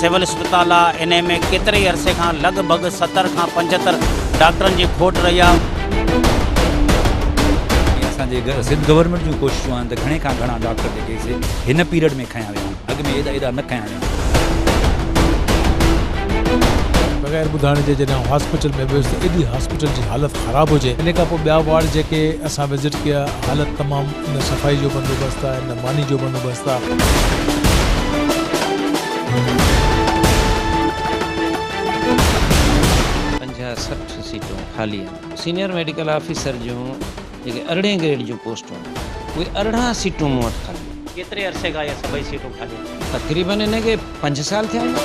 Civil اسپتال آ انهي ۾ ڪيتري ئي عرصي کان لڳ ڀڳ 70 کان 75 ڊاڪٽرن جي کوٽ رهي آ. ۽ اسان جي سنڌ گورنمينٽ جون ڪوششون آهن ته گهڻي کان گهڻا ڊاڪٽر جيڪي سي هن پيريڊ ۾ کنيا ويا آهن اڳ ۾ ايڏا ايڏا نه کنيا ويا آهن. بغير ٻڌائڻ جي جڏهن آئون هاسپيٽل ۾ ويس ته ايڏي هاسپيٽل جي حالت خراب هجي ان کان پوء ٻيا وارڊ جيڪي اسان وزٽ ڪيا حالت تمام نه صفائي جو بندوبست آهي نه ماني جو بندوبست آهي. پنجاهه 60 سيٽون خالي آهن. سينيئر ميڊيڪل آفيسر جون جيڪي ارڙهين گريڊ جون پوسٽون آهن اهي 18 سيٽون مون وٽ خالي آهن. ڪيتري عرصي کان اهي سڀئي سيٽون خالي آهن؟ تقريبن ان کي 5 سال ٿيا هوندا.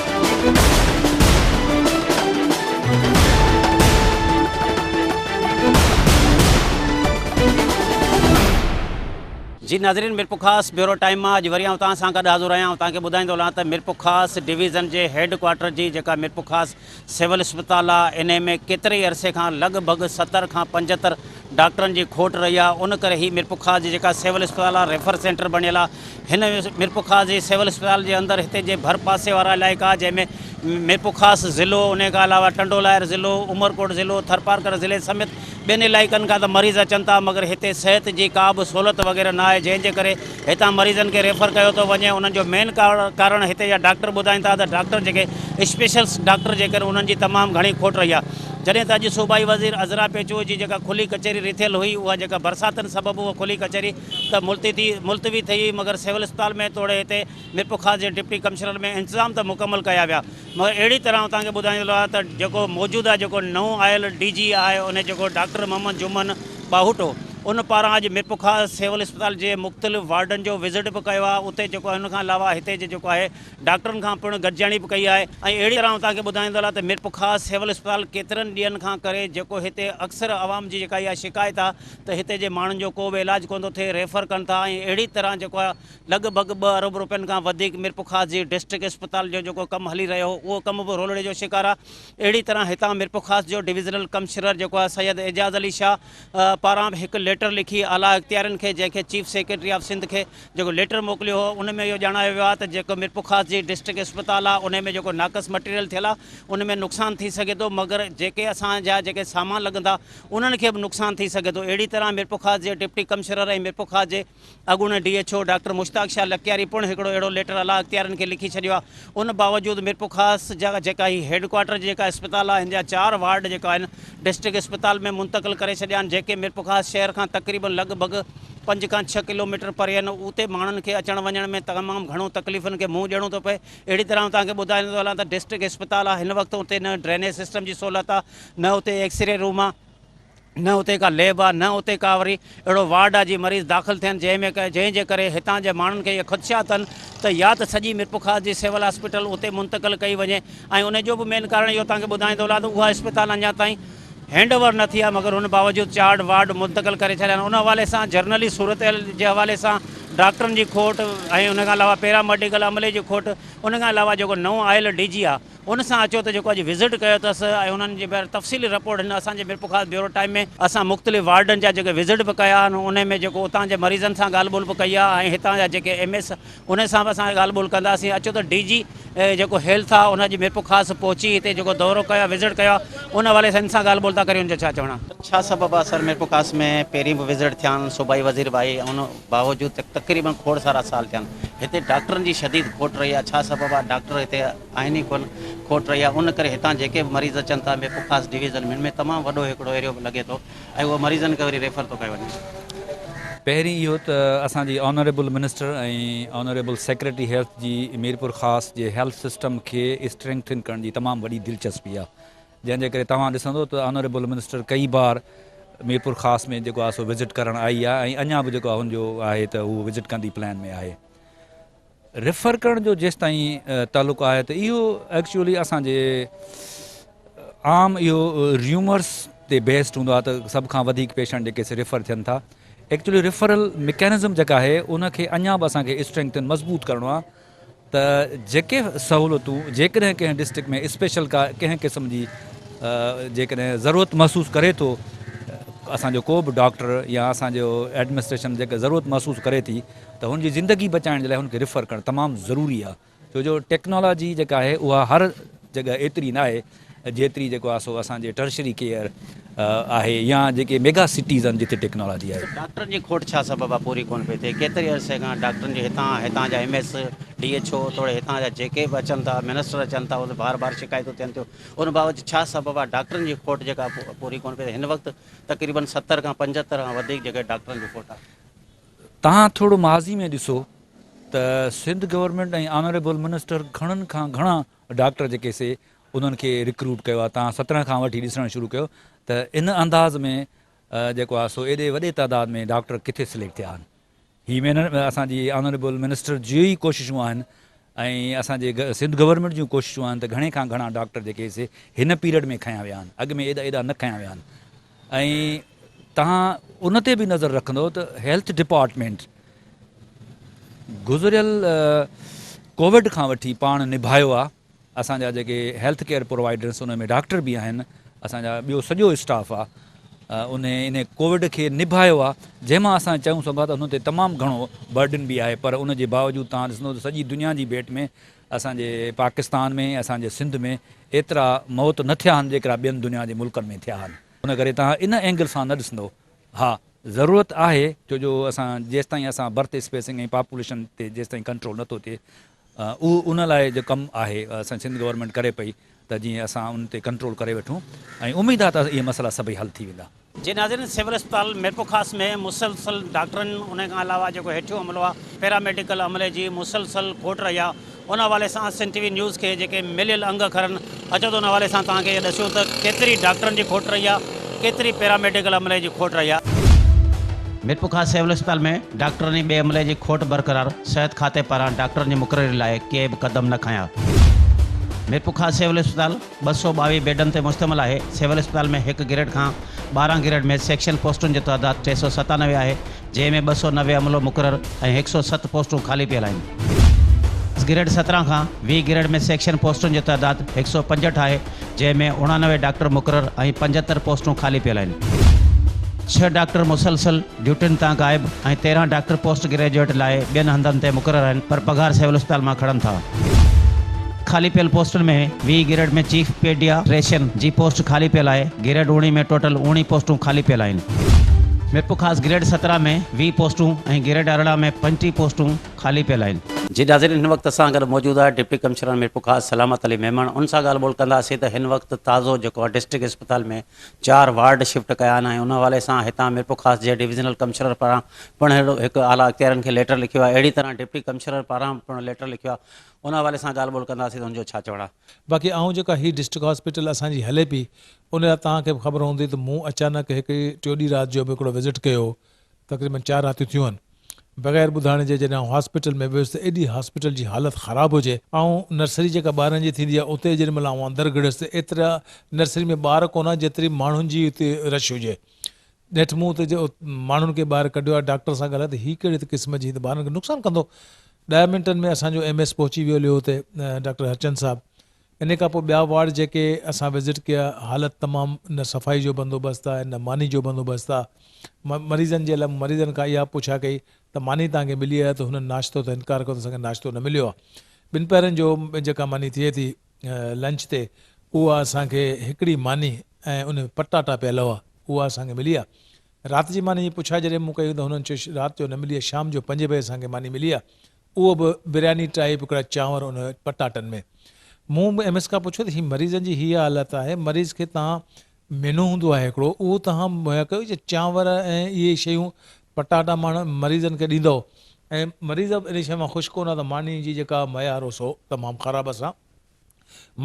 جي ناظرين ميرپورخاص بيورو ٽائيم مان اڄ وري آئون توهان سان گڏ حاضر آهيان آئون توهان کي ٻڌائيندو هلان ته ميرپورخاص ڊويزن جي هيڊ ڪوارٽر جي جيڪا ميرپورخاص سول اسپتال آ انهي ۾ ڪيتري ئي عرصي کان لڳ ڀڳ 70 کان 75 ڊاڪٽرن جي کوٽ رهي آ ان ڪري هي ميرپورخاص جي جيڪا سول اسپتال آ ريفر سينٽر بڻيل آ هن ميرپورخاص جي سول اسپتال جي اندر هتي جي ڀر پاسي وارا علائقا جنهن ۾ ميرپورخاص ضلعو انهي کان علاوه ٽنڊو لاهر ضلعو عمرڪوٽ ضلعو ٿرپارڪر ضلعي سميت ٻين علائقن کان ته مريض اچن ٿا مگر هتي صحت جي ڪا به سهولت وغيره نه آهي جنهن جي ڪري هتان مريضن کي ريفر ڪيو ٿو وڃي انهن جو مين ڪارڻ هتي جا ڊاڪٽر ٻڌائين ٿا ته ڊاڪٽر جيڪي اسپيشلسٽ ڊاڪٽر جيڪي آهن انهن جي تمام گهڻي کوٽ رهي آهي جڏهن ته اڄ صوبائي وزير عذرا پيچوهو جي جيڪا کلي ڪچهري رٿيل هئي اها جيڪا برساتن سبب اها کلي ڪچهري ته ملتوي ٿي وئي مگر سول اسپتال ۾ توڙي هتي ميرپورخاص جي ڊپٽي ڪمشنر ۾ انتظام ته مڪمل ڪيا ويا مگر اهڙي طرح آئون توهان کي ٻڌائيندو هلان ته جيڪو موجوده جيڪو نئون آيل ڊي جي آهي ان جيڪو ڊاڪٽر محمد جمن باهوٽو ان پاران اڄ ميرپورخاص سول اسپتال جي مختلف وارڊن جو وزٽ به ڪيو آهي اتي جيڪو آهي ان کان علاوه هتي جي جيڪو آهي ڊاڪٽرن کان پڻ گڏجاڻي به ڪئي آهي ۽ اهڙي طرح آئون توهان کي ٻڌائيندو هلان ته ميرپورخاص سول اسپتال ڪيترن ڏينهن کان ڪري جيڪو هتي اڪثر عوام جي جيڪا اها شڪايت آهي ته هتي جي ماڻهن جو ڪو به علاج ڪونه ٿو ٿئي ريفر ڪن ٿا ۽ اهڙي طرح جيڪو آهي لڳ ڀڳ 2 ارب روپين کان وڌيڪ ميرپورخاص جي ڊسٽرڪٽ اسپتال جو جيڪو ڪم هلي رهيو هو اهو ڪم به رولڙي جو شڪار آهي. اهڙي طرح هتان ميرپورخاص جو ڊويزنل ڪمشنر جيڪو آهي سيد اعجاز علي شاهه پاران به هڪ ليٽر لکي اعليٰ اختيارين کي جنهن کي چيف سيڪريٽري آف سنڌ کي جيڪو ليٽر موڪليو هو ان ۾ اهو ڄاڻايو ويو آهي ته جيڪو ميرپورخاص جي ڊسٽرڪٽ اسپتال آهي ان ۾ جيڪو ناقص مٽيريل ٿيل آهي ان ۾ نقصان ٿي سگهي ٿو مگر جيڪي اسان جا جيڪي سامان لڳندا انهن کي به نقصان ٿي سگهي ٿو اهڙي طرح ميرپورخاص جي ڊپٽي ڪمشنر ۽ ميرپورخاص جي اڳوڻي D H O doctor Mushtaq Shah Lakyari پڻ هڪڙو اهڙو ليٽر اعليٰ اختيارين کي لکي ڇڏيو آهي. ان باوجود ميرپورخاص جا جيڪا هي هيڊ ڪوارٽر جي جيڪا اسپتال آهي هن جا چار وارڊ جيڪا آهن ڊسٽرڪٽ اسپتال ۾ منتقل ڪري ڇڏيا آهن جيڪي ميرپورخاص شهر کان تقريبن لڳ ڀڳ 5 کان 6 ڪلوميٽر پري آهن اتي ماڻهن کي اچڻ وڃڻ ۾ تمام گهڻو تڪليفن کي منهن ڏيڻو ٿو پئي اهڙي طرح آئون توهان کي ٻڌائيندو ٿو هلان ته ڊسٽرڪٽ اسپتال آهي هن وقت اتي نه ڊرينيج سسٽم جي سهولت آهي نه اتي ايڪسري روم آهي نه اتي ڪا ليب آ نه اتي ڪا وري اهڙو وارڊ آ جيئن مريض داخل ٿين جنهن ۾ جنهن جي ڪري هتان جي ماڻهن کي اهي خدشات آهن ته يا ته سڄي ميرپورخاص جي سول هاسپيٽل اتي منتقل ڪئي وڃي ۽ ان جو به مين ڪارڻ اهو توهان کي ٻڌائيندو هلان ته اها اسپتال اڃا تائين هينڊ اوور نه ٿي آ مگر ان باوجود چارڊ وارڊ منتقل ڪري ڇڏيا آهن ان حوالي سان جرنلي صورتحال جي حوالي سان ڊاڪٽرن جي کوٽ ۽ ان کان علاوه پيرا ميڊيڪل عملي جي کوٽ ان کان علاوه جيڪو نئون آيل ڊي جي آ ان سان اچو ته جيڪو اڄ وزٽ ڪيو اٿس ۽ انهن جي بير تفصيلي رپورٽ هن اسان جي ميرپورخاص بيورو ٽائيم ۾ اسان مختلف وارڊن جا جيڪي وزٽ به ڪيا آهن انهي ۾ جيڪو اتان جي مريضن سان ڳالهه ٻولهه به ڪئي آهي ۽ هتان جا جيڪي ايم ايس انهي سان به اسان ڳالهه ٻولهه ڪنداسين اچو ته ڊي جي جيڪو هيلٿ آهي ان اڄ ميرپورخاص پهچي هتي جيڪو دورو ڪيو آهي وزٽ ڪيو آهي ان حوالي سان هن سان ڳالهه ٻولهه ٿا ڪريون ان جو ڇا چوڻ آهي. ڇا سبب آهي سر ميرپورخاص ۾ پهرين به وزٽ ٿيا آهن صوبائي وزير به آئي ان باوجود تقريبن کوڙ سارا سال ٿيا آهن هتي ڊاڪٽرن جي شديد کوٽ رهي آهي ڇا سبب آهي ڊاڪٽر هتي آهن ئي ڪونه، کوٽ رهي آهي ان ڪري هتان جيڪي به مريض اچن ٿا ميرپورخاص ڊويزن ۾ ان ۾ تمام وڏو هڪڙو ايريو به لڳي ٿو ۽ اهو مريضن کي وري ريفر ٿو ڪيو وڃي. پهرين اهو ته اسان جي honourable minister ۽ honourable secretary health جي ميرپورخاص جي هيلٿ سسٽم کي اسٽرينگٿن ڪرڻ جي تمام وڏي دلچسپي آهي جنهن جي ڪري توهان ڏسندو ته آنريبل منسٽر ڪئي بار ميرپورخاص ۾ جيڪو آهي سو وزٽ ڪرڻ آئي آهي ۽ اڃا به جيڪو آهي هن جو آهي ته هو وزٽ ڪندي پلان ۾ آهي. ريفر ڪرڻ جو جيستائين تعلق آهي ته اهو ايڪچوئلي اسان جي عام اهو ريومرس تي بيسڊ هوندو آهي ته سڀ کان وڌيڪ پيشنٽ جيڪي سي ريفر ٿين ٿا ايڪچوئلي ريفرل مڪينزم جيڪا آهي ان کي اڃا به اسان کي اسٽرينگٿن مضبوط ڪرڻو آهي ته جيڪي سهولتون جيڪڏهن ڪنهن ڊسٽرڪٽ ۾ اسپيشل ڪا ڪنهن قسم جي جيڪڏهن ضرورت محسوس ڪري ٿو اسان جو ڪو به ڊاڪٽر يا اسان جو ايڊمنسٽريشن جيڪا ضرورت محسوس ڪري ٿي ته هن جي زندگي بچائڻ جي لاء هن کي ريفر ڪرڻ تمام ضروري آهي. ڇو جو ٽيڪنالاجي جيڪا آهي اها هر جڳهه ايتري ناهي جيتري جيڪو آهي سو اسان جي ٽرشري ڪيئر آهي يا جيڪي ميگا سٽيز آهن جتي ٽيڪنالاجي آهي. ڊاڪٽرن جي کوٽ ڇا سبب آهي پوري ڪونه پئي ٿئي ڪيتري عرصي کان ڊاڪٽرن جي هتان هتان جا M S D H O توڙي هتان جا جيڪي به اچن ٿا منسٽر اچن ٿا اتي بار بار شڪايتون ٿين ٿيون ان باوجود ڇا سبب آهي ڊاڪٽرن جي کوٽ جيڪا پوري ڪونه پئي ٿئي هن وقت تقريبن 70 کان 75 کان وڌيڪ جيڪي ڊاڪٽرن جي کوٽ آهي. توهان ٿورو ماضي ۾ ڏسو ته سنڌ گورنمينٽ ۽ آنريبل منسٽر گهڻن کان گهڻا ڊاڪٽر جيڪي سي انهن کي رڪروٽ ڪيو آهي توهان 17 کان وٺي ڏسڻ شروع ڪيو ته ان انداز ۾ جيڪو آهي سو ايڏي وڏي تعداد ۾ ڊاڪٽر ڪٿي سليڪٽ ٿيا آهن هي مين اسان جي آنريبل منسٽر جي ئي ڪوششون آهن ۽ اسان جي سنڌ گورنمينٽ جون ڪوششون آهن ته گهڻي کان گهڻا ڊاڪٽر جيڪي سي هن پيريڊ ۾ کنيا ويا آهن اڳ ۾ ايڏا ايڏا نه کنيا ويا آهن ۽ توهان ان تي به نظر رکندو ته هيلٿ ڊپارٽمينٽ گذريل ڪووڊ کان وٺي پاڻ نڀايو آهي اسان جا جيڪي هيلٿ ڪيئر پرووائيڊرس ان ۾ ڊاڪٽر به آهن اسان جا ٻيو سڄو اسٽاف آهي ان ان ڪووڊ کي نڀايو آهي جنهن مان اسان چئون سگهون ٿا ته ان تي تمام گهڻو برڊن به آهي پر ان جي باوجود توهان ڏسندو ته سڄي دنيا جي ڀيٽ ۾ اسان جي پاڪستان ۾ اسان جي سنڌ ۾ ايترا موت نه ٿيا آهن جيڪرا ٻين دنيا جي ملڪن ۾ ٿيا آهن ان ڪري توهان ان اينگل سان نه ڏسندو ها ضرورت آهي ڇو جو اسان جيستائين اسان برٿ اسپيسنگ ۽ پاپوليشن تي جيستائين ڪنٽرول نه ٿو ٿئي اهو ان لاء جو ڪم آهي اسان سنڌ گورنمينٽ ڪري پئي ته جيئن اسان ان تي ڪنٽرول ڪري وٺون ۽ اميد آهي ته اهي مسئلا سڀئي حل ٿي ويندا. جي ناظرين سول اسپتال ميرپورخاص ۾ مسلسل ڊاڪٽرن ان کان علاوه جيڪو هيٺيون عملو آهي پيرا ميڊيڪل عملي جي مسلسل کوٽ رهي آهي ان حوالي سان سنڌ ٽي وي نيوز کي جيڪي مليل انگ اکرن اچو ته ان حوالي سان توهان کي اهو ڏسيون ته ڪيتري ڊاڪٽرن جي کوٽ رهي آهي ڪيتري پيرا ميڊيڪل عملي جي کوٽ رهي آهي. ميرپورخاص سول اسپتال ۾ ڊاڪٽرن ۽ ٻئي عملي جي کوٽ برقرار، صحت کاتي پاران ڊاڪٽرن جي مقرري لاء ڪي به قدم نه کنيا. ميرپورخاص سول اسپتال 222 بيڊن تي مشتمل آهي، سول اسپتال ۾ هڪ گريڊ کان 12 گريڊ ۾ سيڪشن پوسٽن جو تعداد 397 آهي، جنهن ۾ 290 عملو مقرر ۽ 107 پوسٽون خالي پيل آهن. گريڊ 17 کان 20 گريڊ ۾ سيڪشن پوسٽن جو تعداد 165 آهي، جنهن ۾ 89 ڊاڪٽر مقرر ۽ 75 پوسٽون خالي پيل آهن. ڇهه ڊاڪٽر مسلسل ڊيوٽين تان غائب ۽ 13 ڊاڪٽر پوسٽ گريجوئيٽ لاء ٻين هنڌن تي مقرر آهن پر پگهار سول اسپتال مان کڻن ٿا. خالي پيل پوسٽن ۾ 20 گريڊ ۾ چيف پيڊيا ٽريشن جي پوسٽ خالي پيل آهي، گريڊ اوڻي ۾ ٽوٽل اوڻي پوسٽون خالي پيل آهن. ميرپورخاص گريڊ 17 ۾ 20 پوسٽون ۽ گريڊ 18 ۾ 35 پوسٽون خالي پيل آهن. جي ناظرين هن وقت اسان گڏ موجود آهي ڊپٽي ڪمشنر ميرپورخاص سلامت علي ميمڻ ان سان ڳالهه ٻولهه ڪنداسين ته هن وقت تازو جيڪو آهي ڊسٽرڪٽ اسپتال ۾ چار وارڊ شفٽ ڪيا آهن ۽ ان حوالي سان هتان ميرپورخاص جي ڊويزنل ڪمشنر پاران پڻ هڪ اعليٰ اختيارين کي ليٽر لکيو آهي اهڙي طرح ڊپٽي ڪمشنر پاران پڻ ليٽر لکيو آهي ان حوالي سان ڳالهه ٻولهه ڪنداسين ته ان جو ڇا چوڻ آهي. باقي آئون جيڪا هي ڊسٽرڪٽ هاسپيٽل اسان جي هلي پئي ان لاء توهان کي به خبر هوندي ته مون اچانڪ هڪ ٽيوڏي رات جو به هڪڙو وزٽ ڪيو هو تقريبن چار راتيون ٿيون آهن بغير ٻڌائڻ جي جڏهن آئون هاسپيٽل ۾ ويس ته ايڏي هاسپيٽل جي حالت خراب هجي آئون نرسري جيڪا ٻارن جي ٿيندي آهي اتي جيڏي مهل آئون اندر گهڙيس ته ايترا نرسري ۾ ٻار ڪونه جيتري ماڻهن جي اتي رش هجي نيٺ مون اتي جي ماڻهن کي ٻاهر ڪڍيو آهي ڊاڪٽر سان ڳالهايو ته هي ڪهڙي قسم جي ٻارن کي نقصان ڪندو 10 منٽن ۾ اسان جو ايم ايس پهچي ويو هليو اتي ڊاڪٽر هرچند صاحب انهي کان پوء ٻيا وارڊ جيڪي اسان وزٽ ڪيا حالت تمام نه صفائي جو بندوبست آهي نه ماني جو بندوبست آهي مريضن جي لاء مريضن کان اها پڇا ڪئي ته ماني توهان کي ملي آهي ته هنن ناشتو ته انڪار ڪيو ته اسان کي ناشتو نه مليو آهي ٻن پهرن جو جيڪا ماني ٿئي ٿي لنچ تي اها اسان کي هڪڙي ماني ۽ ان ۾ پٽاٽا پيل هئا اها اسان کي ملي آهي رات جي ماني جي پڇا جڏهن مون ڪئي ته هنن چيو رات جو نه ملي آهي شام جو پنجين بجي اسان کي ماني ملي آهي اهو به برياني ٽائيپ هڪڙا چانور ان پٽاٽن ۾. مون ايم ايس کان پڇيو ته هي مريضن جي هيء حالت آهي، مريض کي توهان مينو هوندو آهي هڪڙو اهو توهان مهيا ڪيو جي چانور ۽ اهي شيون پٽاٽا ماڻ مريضن کي ڏيندؤ ۽ مريض به ان شيء مان خوش ڪونه ته ماني جي جيڪا معيار هو سو تمام خراب اسان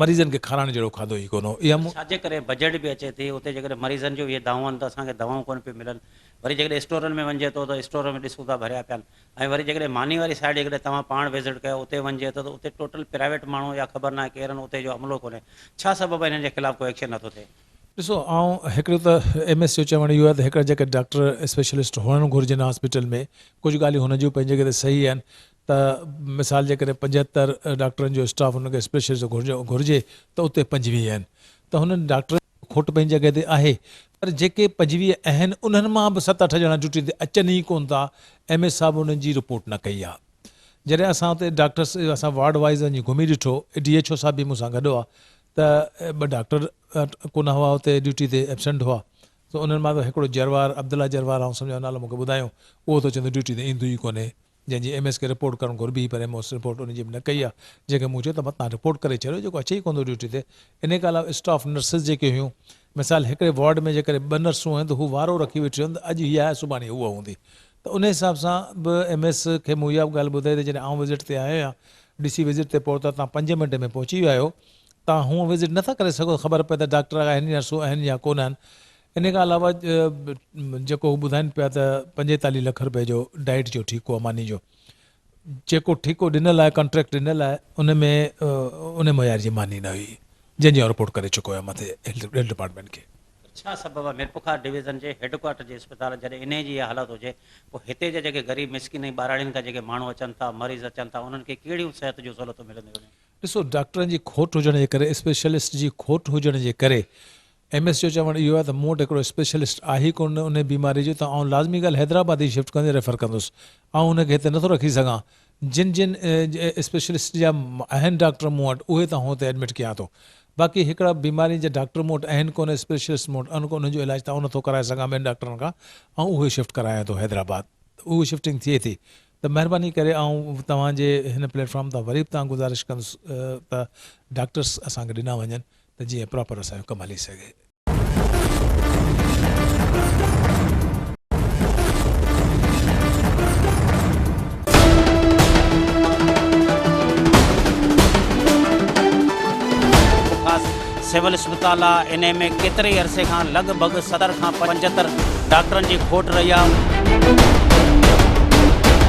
مريضن کي کارائڻ جهڙو کاڌو ئي ڪونه هو. اها مون. ڇا جي ڪري بجيٽ به اچي ٿي اتي جيڪڏهن مريضن جون اهي دانهون آهن ته اسان کي دوائون ڪونه پيون ملن وري جيڪڏهن اسٽورن ۾ وڃجي ٿو ته اسٽور ۾ ڏسون ٿا ڀريا پيا آهن ۽ وري جيڪڏهن ماني واري سائيڊ جيڪڏهن توهان پاڻ وزٽ ڪيو اتي وڃجي ٿو ته اتي ٽوٽل پرائيويٽ ماڻهو يا خبر ناهي ڪير آهن اتي جو عملو ڪونهي ڇا سبب آهي انهن جي خلاف ڪو ايڪشن نٿو ٿئي. ڏسو آئون هڪڙو ته ايم ايس جو چوڻ اهو آهي ته هڪڙا جيڪي ڊاڪٽر اسپيشلسٽ هئڻ گهرجن هاسپيٽل ۾ ڪجهه ڳالهيون هن جون پنهنجي جڳهه تي صحيح آهن ته مثال جيڪڏهن 75 ڊاڪٽرن جو اسٽاف هنن کي اسپيشلسٽ گهرجي ته اتي 25 آهن ته هنن ڊاڪٽرن جي کوٽ پنهنجي جڳهه تي آهي پر جيڪي 25 آهن انهن مان به ست اٺ ڄڻا ڊيوٽي تي اچن ئي ڪونه ٿا ايم ايس صاحب انهن جي رپورٽ نه ڪئي آهي. جڏهن اسان اتي ڊاڪٽرس اسان وارڊ وائيز وڃي گهمي ڏٺو ڊي ايڇ او صاحب به مون سان گڏ هئا ته ٻه ڊاڪٽر ڪونه هئا اتي ڊيوٽي تي ايبسنٽ هئا ته انهن مان ته هڪڙو جروار عبدالله جروار آئون سمجهان نالو مون کي ٻڌايو اهو ته چوندو ڊيوٽي تي ايندو ئي ڪونهي جنهن جي ايم ايس کي رپورٽ ڪرڻ گهربي هئي پر ايم ايس رپورٽ ان جي به نه ڪئي آهي جنهن کي مون چيو ته متان رپورٽ ڪري ڇڏيو جيڪو اچي ئي ڪونه ٿو ڊيوٽي تي انهي کان علاوه اسٽاف نرسز جيڪي هيون مثال هڪڙي وارڊ ۾ جيڪڏهن ٻه نرسون آهن ته هو وارو رکي ويٺيون آهن ته اڄ هي آهي سڀاڻي هوء هوندي ته انهي حساب سان به ايم ايس کي مون اها به ڳالهه ٻڌائي ته جڏهن آئون وزٽ تي آيو آهيان ڊي سي وزٽ تي پهتو آهي توهان پنج منٽ ۾ پهچي ويا آهيو توهان هونء وزٽ نٿا ڪري سگهو ته خبر پئي ته ڊاڪٽر آهن يا نرسون آهن يا ڪونه آهن انهي کان علاوه جيڪو هو ٻڌائين پيا ته 45 لک رپئي جو ڊائيٽ جو ٺيڪو آهي ماني جو جيڪو ٺيڪو ڏنل آهي ڪانٽريڪٽ ڏنل آهي ان ۾ ان معيار جي ماني نه هئي جنهن جي آئون رپورٽ ڪري چڪو آهيان مٿي هيلٿ ڊپارٽمينٽ کي. ڇا سبب آهي ميرپورخاص ڊويزن جي هيڊ ڪوارٽر جي اسپتال جڏهن انهي جي اها حالت هجي پوء هتي جا جيڪي غريب مسڪين ۽ ٻهراڙين کان جيڪي ماڻهو اچن ٿا مريض اچن ٿا انهن کي ڪهڙيون صحت جون سهولتون ملنديون هونديون. ڏسو ڊاڪٽرن جي کوٽ هجڻ جي ڪري اسپيشلسٽ جي کوٽ هجڻ جي ڪري ايم ايس جو چوڻ اهو آهي ته مون وٽ هڪڙو اسپيشلسٽ آهي ئي ڪونه انهي بيماري جو ته آئون لازمي ڳالهه حيدرآباد ئي شفٽ ڪندي ريفر ڪندس آئون ان کي هتي نٿو رکي سگهان جن جن اسپيشلسٽ جا آهن ڊاڪٽر مون وٽ اهي ته آئون هتي ايڊمٽ ڪيان ٿو باقي هڪڙا بيمارين جا ڊاڪٽر مون وٽ آهن ڪونه اسپيشلسٽ مون وٽ آهن ڪونه انهن جو علاج ته آئون نٿو ڪرائي سگهان ٻين ڊاڪٽرن کان آئون اهي شفٽ ڪرايان ٿو حيدرآباد ته اهو شفٽنگ ٿئي ٿي ته مهرباني ڪري آئون توهان جي هن پليٽ فارم تان وري به توهان گذارش ڪندس ته ڊاڪٽرس اسان کي ڏنا وڃن ته جيئن پراپر اسان جو ڪم هلي سگهي. خاص سول اسپتال آ انهي ۾ ڪيتري ئي عرصي کان لڳ ڀڳ 70 کان 75 ڊاڪٽرن جي کوٽ رهي آ.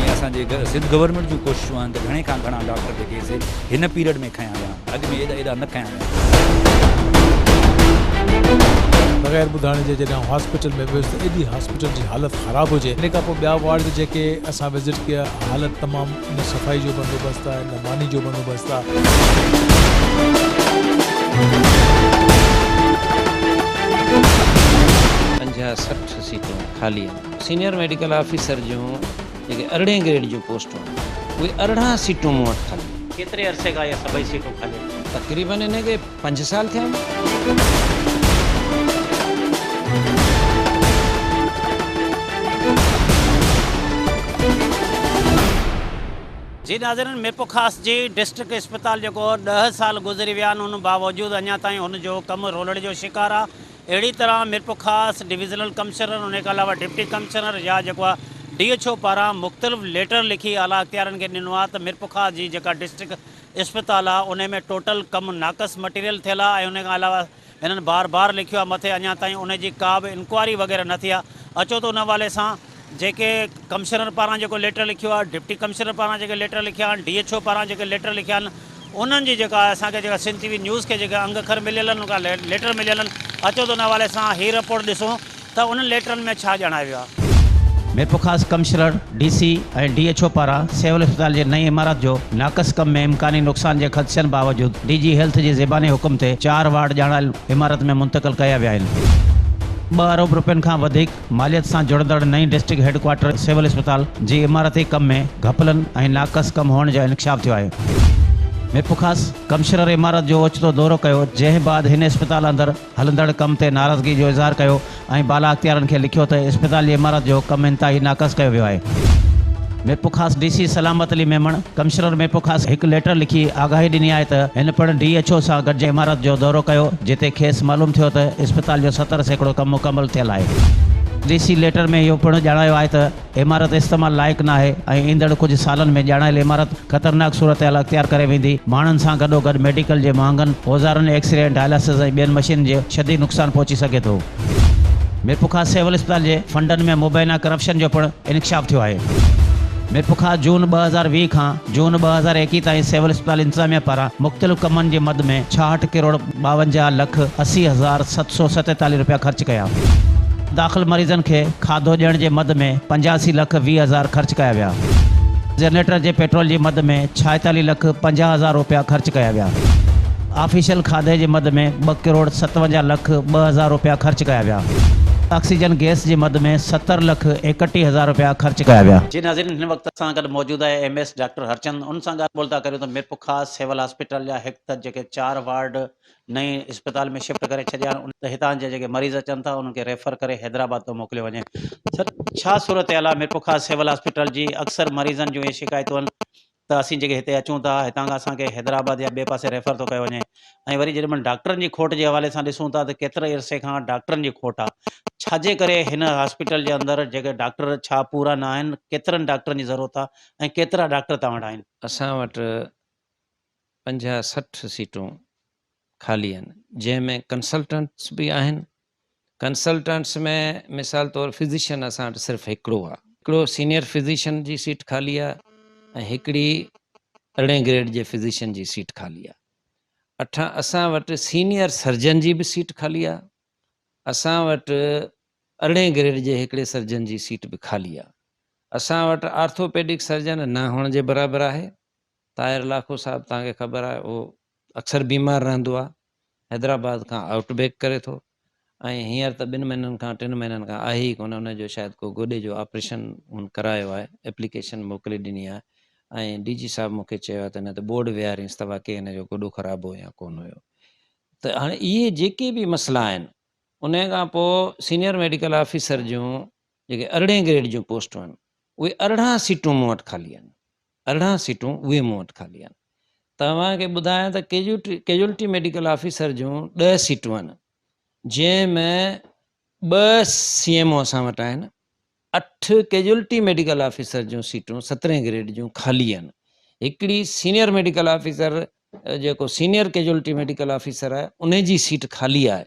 ۽ اسان جي سنڌ گورنمينٽ جون ڪوششون آهن ته گهڻي کان گهڻا ڊاڪٽر جيڪي سي هن پيريڊ ۾ کنيا ويا آهن. اڳ ۾ ايڏا ايڏا نه کنيا ويا. بغير ٻڌائڻ جي جڏهن آئون هاسپيٽل ۾ ويس ته ايڏي هاسپيٽل جي حالت خراب هجي ان کان پوء ٻيا وارڊ جيڪي اسان وزٽ ڪيا حالت تمام نه صفائي جو بندوبست آهي نه ماني جو بندوبست آهي. 50 60 سيٽون خالي آهن. سينيئر ميڊيڪل آفيسر جون جيڪي ارڙهين گريڊ جون پوسٽون آهن اهي 18 سيٽون مون وٽ خالي آهن. ڪيتري عرصي کان اهي سڀئي سيٽون خالي آهن؟ تقريبن ان کي 5 سال ٿيا آهن. جي ناظرين ميرپورخاص جي ڊسٽرڪٽ اسپتال جيڪو 10 سال گذري ويا آهن ان باوجود اڃا تائين ان جو ڪم رولڙي جو شڪار آهي اهڙي طرح ميرپورخاص ڊويزنل ڪمشنر ان کان علاوه ڊپٽي ڪمشنر يا جيڪو آهي ڊي ايڇ او پاران مختلف ليٽر لکي اعليٰ اختيارين کي ڏنو آهي ته ميرپورخاص جي جيڪا ڊسٽرڪٽ اسپتال آهي ان ۾ ٽوٽل ڪم ناقص مٽيريل ٿيل آهي ۽ ان کان علاوه هنن بار بار لکيو آهي مٿي اڃا تائين ان جي ڪا به انڪوائري وغيره نه ٿي آهي اچو ته ان حوالي سان جيڪي ڪمشنر پاران جيڪو ليٽر لکيو آهي، ڊپٽي ڪمشنر پاران جيڪي ليٽر لکيا آهن، ڊي ايڇ او پاران جيڪي ليٽر لکيا آهن انهن جي جيڪا اسان کي جيڪا سنڌ ٽي وي نيوز کي جيڪي انگ اکر مليل آهن ان کان ليٽر مليل آهن اچو ته ان حوالي سان هي رپورٽ ڏسون ته انهن ليٽرن ۾ ڇا ڄاڻايو ويو آهي. Mirpurkhas commissioner, D C ۽ D H O پاران سول اسپتال جي نئين عمارت جو ناقص ڪم ۾ امڪاني نقصان جي خدشن باوجود ڊي جي هيلٿ جي زباني حڪم تي چار وارڊ ڄاڻايل عمارت ۾ منتقل ڪيا ويا آهن. ٻه ارب روپين کان وڌيڪ ماليت سان جڙندڙ نئين ڊسٽرڪٽ هيڊ ڪوارٽر سول اسپتال جي عمارتي ڪم ۾ گهپلن ۽ ناقص ڪم هئڻ جو انڪشاف ٿيو آهي. ميرپورخاص ڪمشنر عمارت جو اوچتو دورو ڪيو جنهن بعد هن اسپتال اندر هلندڙ ڪم تي ناراضگي جو اظهار ڪيو ۽ بالا اختيارن کي لکيو ته اسپتال جي عمارت جو ڪم انتهائي ناقص ڪيو ويو آهي. Mirpurkhas D C Salamat Ali Memon commissioner Mirpurkhas هڪ ليٽر لکي آگاهي ڏني آهي ته هن پڻ ڊي ايڇ او سان گڏجي عمارت جو دورو ڪيو جتي کيس معلوم ٿيو ته اسپتال جو 70% ڪم مڪمل ٿيل آهي. ڊي سي ليٽر ۾ اهو پڻ ڄاڻايو آهي ته عمارت استعمال لائق ناهي ۽ ايندڙ ڪجهه سالن ۾ ڄاڻايل عمارت خطرناڪ صورتحال اختيار ڪري ويندي، ماڻهن سان گڏوگڏ ميڊيڪل جي مهانگن اوزارن، ايڪسري ۽ ڊائلاسز ۽ ٻين مشينن جي شديد نقصان پهچي سگهي ٿو. ميرپورخاص سول اسپتال جي فنڊن ۾ مبينا ڪرپشن جو پڻ انڪشاف ٿيو آهي. ميرپورخاص جون 2020 کان جون 2021 تائين سول اسپتال انتظاميه پاران مختلف ڪمن جي مد ۾ 66 ڪروڙ 52 لک 80 هزار 747 رپيا خرچ ڪيا. داخل مريضن کي کاڌو ڏيڻ جي مد ۾ 85 لک 20 هزار خرچ ڪيا ويا. جنريٽر جي پيٽرول جي مد ۾ 46 لک 50 هزار رپيا خرچ ڪيا ويا. آفيشل کاڌي جي مد ۾ ٻه ڪروڙ 57 لک 2 هزار رپيا خرچ ڪيا ويا. آڪسيجن گئس جي مد ۾ 70 لک 31 هزار رپيا خرچ ڪيا ويا. جي ناظرين هن وقت اسان گڏ موجود آهي ايم ايس ڊاڪٽر هرچند ان سان ڳالهه ٻولهه ٿا ڪريون ته ميرپورخاص سول هاسپيٽل جا هڪ ته جيڪي چار وارڊ نئين اسپتال ۾ شفٽ ڪري ڇڏيا آهن ته هتان جا جيڪي مريض اچن ٿا انهن کي ريفر ڪري حيدرآباد ٿو موڪليو وڃي سر ڇا صورتحال آهي ميرپورخاص سول هاسپيٽل جي اڪثر مريضن جون اهي شڪايتون آهن ته اسين جيڪي هتي اچون ٿا هتان کان اسان کي حيدرآباد يا ٻئي پاسي ريفر ٿو ڪيو وڃي ۽ وري جيڏي مهل ڊاڪٽرن جي کوٽ جي حوالي سان ڏسون ٿا ته ڪيتري عرصي کان ڊاڪٽرن جي کوٽ آهي ڇاجي ڪري هن هاسپيٽل جي اندر جيڪي ڊاڪٽر ڇا پورا نه آهن ڪيترن ڊاڪٽرن جي ضرورت آهي ۽ ڪيترا ڊاڪٽر توهان وٽ آهن؟ اسان وٽ 50 60 سيٽون خالي آهن جنهن ۾ ڪنسلٽنٽس به آهن ڪنسلٽنٽس ۾ مثال طور فزيشن اسان وٽ صرف هڪڙو آهي هڪڙو سينيئر فزيشن جي سيٽ خالي آهي ۽ هڪڙي ارڙهين گريڊ جي فزيشن جي سيٽ خالي آهي اٺ اسان وٽ سينيئر سرجن جي به سيٽ خالي آهي اسان وٽ ارڙهين گريڊ جي هڪڙي سرجن جي سيٽ به خالي آهي اسان وٽ آرٿوپيڊڪ سرجن نه هئڻ جي برابر آهي طاهر لاکو صاحب توهان کي خبر آهي اهو اڪثر بيمار رهندو آهي حيدرآباد کان آئوٽ بيڪ ڪري ٿو ۽ هينئر ته ٻن مهينن کان ٽن مهينن کان آهي ئي ڪونه ان جو شايد ڪو گوڏي جو آپريشن هن ڪرايو آهي ايپليڪيشن موڪلي ڏني آهي ۽ ڊي جي صاحب مون کي چيو آهي ته هن تي بورڊ ويهارينس ته واقعي هن جو گوڏو خراب هو يا ڪونه هيو ته هاڻي اهي جيڪي به مسئلا آهن ان کان پوء سينيئر ميڊيڪل آفيسر جون جيڪي ارڙهين گريڊ جون پوسٽون آهن اهي 18 سيٽون مون وٽ خالي آهن 18 سيٽون اهي مون وٽ خالي آهن. توهان کي ٻڌايان ته ڪيجوئلٽي ميڊيڪل آفيسر جون ڏهه سيٽون آهن، جنهن ۾ ٻه سي ايم او اسان وٽ آهن، اٺ ڪيجوئلٽي ميڊيڪل آفيسر جون سيٽون سترهين گريڊ جون خالي آهن، هڪڙي سينيئر ميڊيڪل آفيسر جيڪو سينيئر ڪيجوئلٽي ميڊيڪل آفيسر آهي ان جي سيٽ خالي آهي.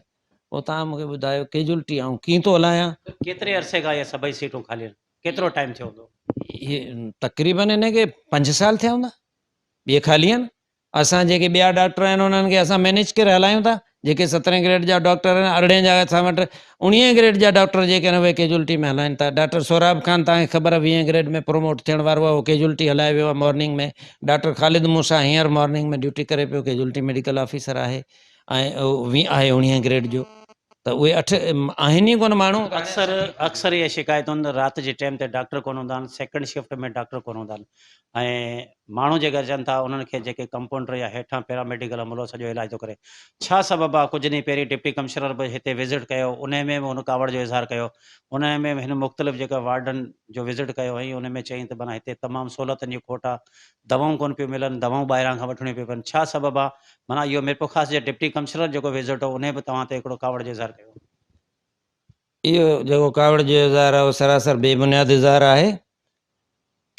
پوء توهان مون کي ٻڌايو ڪيجوئلٽي آئون ڪيئن ٿو هلايان؟ ڪيتري عرصي کان اهي سڀئي سيٽون خالي آهن؟ ڪيترو ٽائيم ٿيو هوندو؟ هي تقريبن هن کي پنج سال ٿيا هوندا ٻئي خالي آهن اسان جيڪي ٻيا ڊاڪٽر آهن انهن کي اسان مينيج ڪري هلايون ٿا جيڪي سترهين گريڊ جا ڊاڪٽر آهن ارڙهين جا اسان وٽ اڻويهين گريڊ جا ڊاڪٽر جيڪي آهن اهي ڪيجولٽي ۾ هلائين ٿا ڊاڪٽر سهراب خان توهان کي خبر آهي ويهين گريڊ ۾ پروموٽ ٿيڻ وارو آهي اهو ڪيجولٽي هلائي ويو آهي مارننگ ۾ ڊاڪٽر خالد موسيٰ هينئر مارننگ ۾ ڊيوٽي ڪري پيو ڪيجولٽي ميڊيڪل آفيسر آهي ۽ آهي اڻويهين گريڊ جو ته اهي اٺ آهن ئي ڪونه ماڻهو. اڪثر اڪثر اها شڪايت هوندي آهي رات جي ٽيم تي ڊاڪٽر ڪونه هوندا آهن سيڪنڊ شفٽ ۾ ڊاڪٽر ڪونه هوندا آهن ۽ ماڻهو جيڪي اچن ٿا انهن کي جيڪي ڪمپائونڊر يا هيٺان پيرا ميڊيڪل عملو سڄو علاج ٿو ڪري ڇا سبب آهي ڪجهه ڏينهن پهرين ڊپٽي ڪمشنر به هتي وزٽ ڪيو انهي ۾ به هن ڪاوڙ جو اظهار ڪيو انهي ۾ به هن مختلف جيڪا وارڊن جو وزٽ ڪيو ۽ ان ۾ چيائين ته معنيٰ هتي تمام سهولتن جي کوٽ آهي دوائون ڪونه پيون ملن دوائون ٻاهران کان وٺڻيون پيون پون ڇا سبب آهي معنيٰ اهو ميرپورخاص جي ڊپٽي ڪمشنر جيڪو وزٽ هو انهي به توهان تي هڪڙو ڪاوڙ جو اظهار ڪيو. اهو جيڪو ڪاوڙ جو اظهار آهي اهو سراسر بي بنياد اظهار آهي.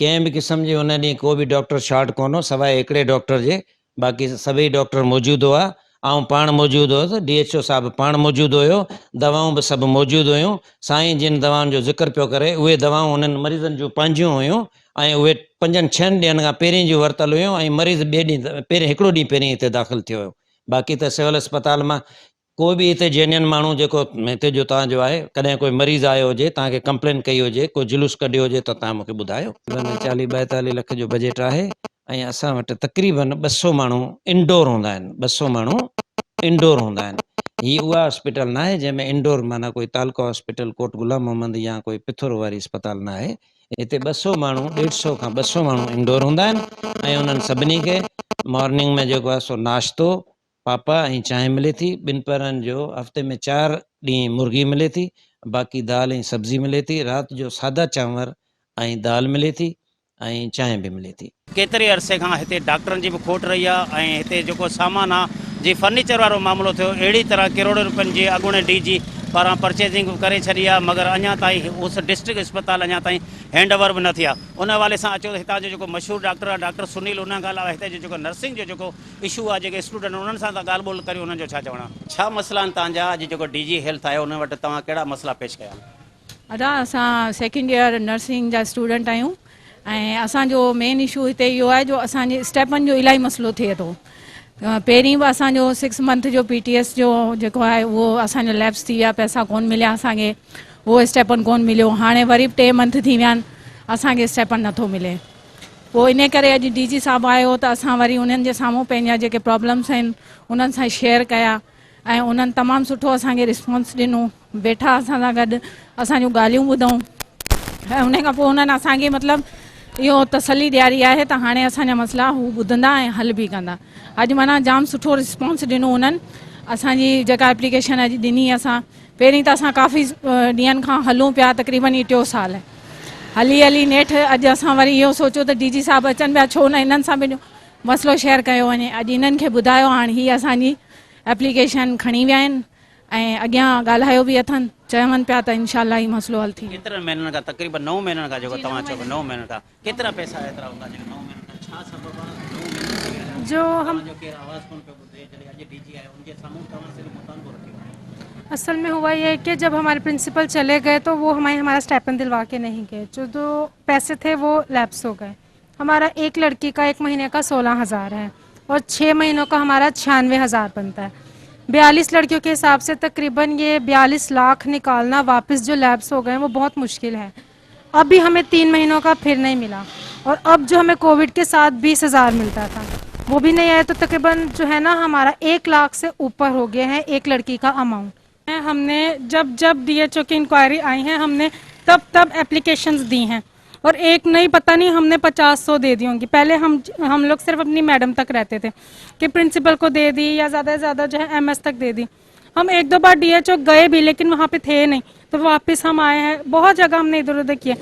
ڪنهن به قسم جي ان ڏينهن ڪو به ڊاڪٽر شارٽ ڪونه هو سواء هڪڙي ڊاڪٽر جي باقي سڀئي ڊاڪٽر موجود هئا. آئون پاڻ موجود هوس، ڊي ايڇ او صاحب پاڻ موجود هيو، دوائون به سڀ موجود هيون. سائين جن دوائن جو ذڪر پيو ڪري اهي دوائون انهن مريضن جون پنهنجيون هيون ۽ اهي پنجن ڇهن ڏينهن کان پهرين جون ورتل هيون ۽ مريض ٻئي ڏينهن پهرين هڪڙو ڏينهن پهرين هتي داخل ٿيو هيو باقي ته سول اسپتال مان ڪو به هتي جينين ماڻهو جيڪو هتي جو توهان جو آهي ڪڏهن ڪوئي مريض آيو هجي توهان کي ڪمپلين ڪئي هجي ڪو جلوس ڪڍيو هجي ته توهان مون کي ٻڌايو. چاليهه ٻائيتاليهه لک جو بجيٽ آهي ۽ اسان وٽ تقريبن 200 ماڻهو انڊور هوندا آهن 200 ماڻهو انڊور هوندا آهن هي اها هاسپيٽل ناهي جنهن ۾ انڊور معنيٰ ڪوئي تعلقه هاسپيٽل ڪوٽ غلام محمد يا ڪوئي پٿورو واري اسپتال ناهي هتي 200 ماڻهو ڏيڍ سئو کان 200 ماڻهو انڊور هوندا آهن ۽ انهن سڀني کي مارننگ ۾ جيڪو آهي سو ناشتو پاپا ۽ چانهه ملي ٿي ٻنپهرن جو هفتي ۾ چار ڏينهن مرغي ملي ٿي باقي دال ۽ سبزي ملي ٿي رات جو سادا چانور ۽ دال ملي ٿي ۽ چانهه به ملي ٿي. ڪيتري عرصي کان هتي ڊاڪٽرن جي به کوٽ رهي آهي ۽ هتي جيڪو سامان آهي جي فرنيچر وارو معاملو ٿيو اهڙي طرح ڪروڙين روپين جي اڳوڻي ڊي جي پاران پرچيزنگ به ڪري ڇڏي آهي مگر اڃا تائين اس ڊسٽرڪٽ اسپتال اڃا تائين هينڊ اوور به نه ٿي آهي ان حوالي سان اچو ته هتان جو جيڪو مشهور ڊاڪٽر آهي ڊاڪٽر سنيل ان کان علاوه هتي جو جيڪو نرسنگ جو جيڪو اشو آهي جيڪي اسٽوڊنٽ انهن سان ٿا ڳالهه ٻولهه ڪريون انهن جو ڇا چوڻ آهي. ڇا مسئلا آهن توهان جا اڄ جيڪو ڊي جي هيلٿ آيو ان وٽ توهان ڪهڙا مسئلا پيش ڪيا. ادا اسان سيڪنڊ ايئر نرسنگ جا اسٽوڊنٽ آهيون ۽ اسان جو مين اشو هتي اهو آهي جو اسان جي اسٽيپن جو الاهي مسئلو ٿئي ٿو پهرين به اسان جو سڪس منٿ جو پي ٽي ايس جو جيڪو آهي اهو اسان جو ليپس ٿي ويا پئسا ڪون مليا اسان کي اهو اسٽيپن ڪون مليو هاڻي وري به ٽي منٿ ٿي ويا آهن اسان کي اسٽيپن نٿو ملي پوء ان ڪري اڄ ڊي جي صاحب آيو ته اسان وري انهن جي سامهون پنهنجا جيڪي پرابلمس آهن انهن سان شيئر ڪيا ۽ انهن تمام سٺو اسان کي رسپانس ڏنو. ويٺا اسان سان گڏ اسان جون ڳالهيون ٻڌائون ۽ ان کان پوء انهن اسان کي مطلب اهو تسلي ڏياري آهي ته هاڻي اسان جا مسئلا هو ٻڌندا ۽ حل به ڪندا. اڄ معنيٰ جام سٺو رسپانس ڏنو انهن اسان جي جيڪا ايپليڪيشن اڄ ڏني اسان پهرين ته اسان ڪافي ڏينهن کان هلون پيا تقريبن هي ٽيو سال آهي هلي هلي نيٺ اڄ اسان وري اهو سوچيو ته ڊي جي صاحب اچن پيا ڇو نه انهن سان پنهنجو مسئلو شيئر ڪيو وڃي اڄ انهن کي ٻڌايو هاڻ هي اسان جي ايپليڪيشن کڻي ويا آهن ۽ اڳيان ڳالهايو به اٿن چون پيا ته انشاء الله هي مسئلو حل ٿي ويندو. ڪيترن مهينن کان تقريبن نو مهينن کان جيڪو توهان چئو پيا نو مهينن کان ڪيترا پئسا ايترا هوندا جيڪي نو مهينن کان ڇا سبب آ نو مهينن ٿي ويا آهن جو هم توهان جو ڪير آواز ڪونه پيو ٻڌي جڏهن اڄ ڊي جي آيو ان جي سامهون توهان صرف مطالبو رکيو آهي. اصل ۾ هوا يه ڪه جب هماري پرنسپل چلي گئي تو وو همائي همارا اسٽائپن دلوا ڪي نهين گئي جو دو پئسي ٿي وو ليپس هو گئي همارا ايڪ لڙڪي ڪا ايڪ مهيني ڪا سوله هزار هي اور ڇهه مهينو ڪا همارا 96 هزار بنتا هي 42 لڙڪيو ڪي حساب سي تقريبن يه 42 لاک نڪالنا واپس جو ليپس هو گئي وو بهت مشڪل هي ابي همي 3 مهينو ڪا ڦر نهين ملا اور اب جو همي ڪووڊ ڪي ساٿ 20 هزار ملتا ٿا وو بي نهين آيا تو تقريبن جو هي نا همارا 1 لاک سي اوپر هو گيا هي ايڪ لڙڪي ڪا اماونٽ. هم ني جب جب ڊي ايڇ او ڪي انڪوائري آئي هي هم ني تب تب ايپليڪيشنز the هين اور ايڪ نهين پتا نهين هم ني 50 سو the the هونگي پهلي هم هم لوگ صرف اپني ميڊم تڪ رهتي ٿي ڪي پرنسپل ڪو the the يا زياده سي زياده جو هي ايم ايس تڪ the the هم ايڪ دو بار ڊي ايڇ او گئي بهي ليڪن وهان پي ٿي نهين تو واپس هم آئي هين بهت جگه هم ني ادهر ادهر ڪيا